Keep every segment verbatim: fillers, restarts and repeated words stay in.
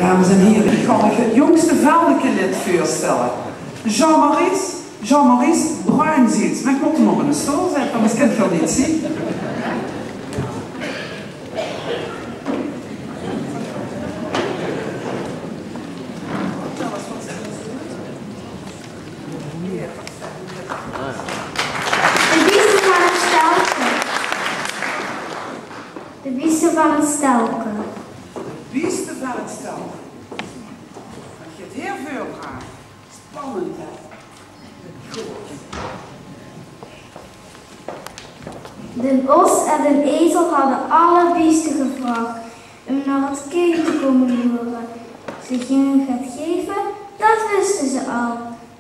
Dames en hiere, ich gaon uch 't jóngste Veldeke-lid veurstelle. Jean-Maurice, Jean-Maurice Bruinziels. Mer ich mót 'm op 'ne stool zètte, anders kint geer 'm neet zeen. De bieste van 't stelke. De bieste van 't stelke. De bieste van 't stelke. Wat geer hie veurdraagt. Spannend, hè? Good. Den os en den ezel hadde alle bieste gevraog um nao 't kind te kómme loere. Ze ginge get gaeve, dat wiste ze al.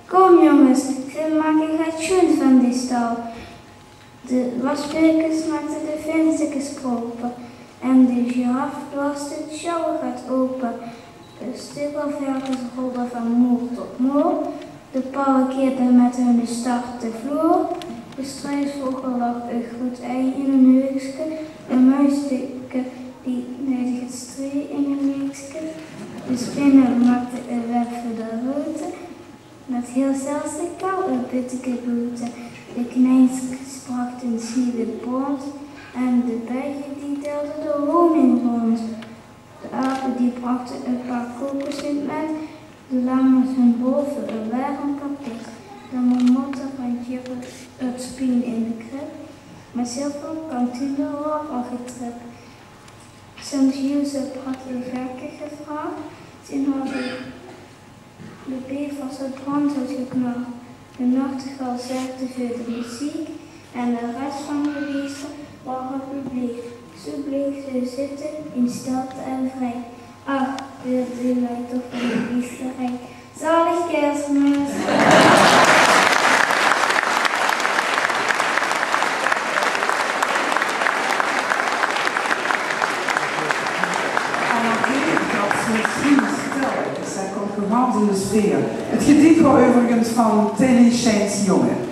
Kóm jónges, veer make get sjoens van dee stal. De wasbeukes maakte de vinsterkes proper en de giraf doorste de sjouwe get ope. De stubberverkes rolde van moer tot moer. De pauwe keerde mit hunne start de vloer. De struisvogel lag e groet ei in ein heukske. De muis pikde die neidig 't stree in ein heukske. De spinne maakde e web veur de roete. Mit hiel zeldsame kal e bitteke boete. De knijnskes brachte sniede brons en de beie die deilde de honing rond. De ape die brachte e paar kokosnut mit. De lama's hun bove e werm parket. De marmotte rangeerde 't spien in de krib. Mit zilver kantine waor al getrip. Sint Jozef had e verke gevraag. Zien hadde de bevers 't brandhout geknaag. De nachtegaal zörgde veur de meziek en de res van de bieste waore bleek. Zoe bleef ze zitte in stelte en vrij. Ach, weer de leiter van de biesterie. Zalig Kersmis! En oké, dat is misschien stil, dus dat komt gewoon in de sfeer. Het gedicht was overigens van Tilly Sjijns Jonge.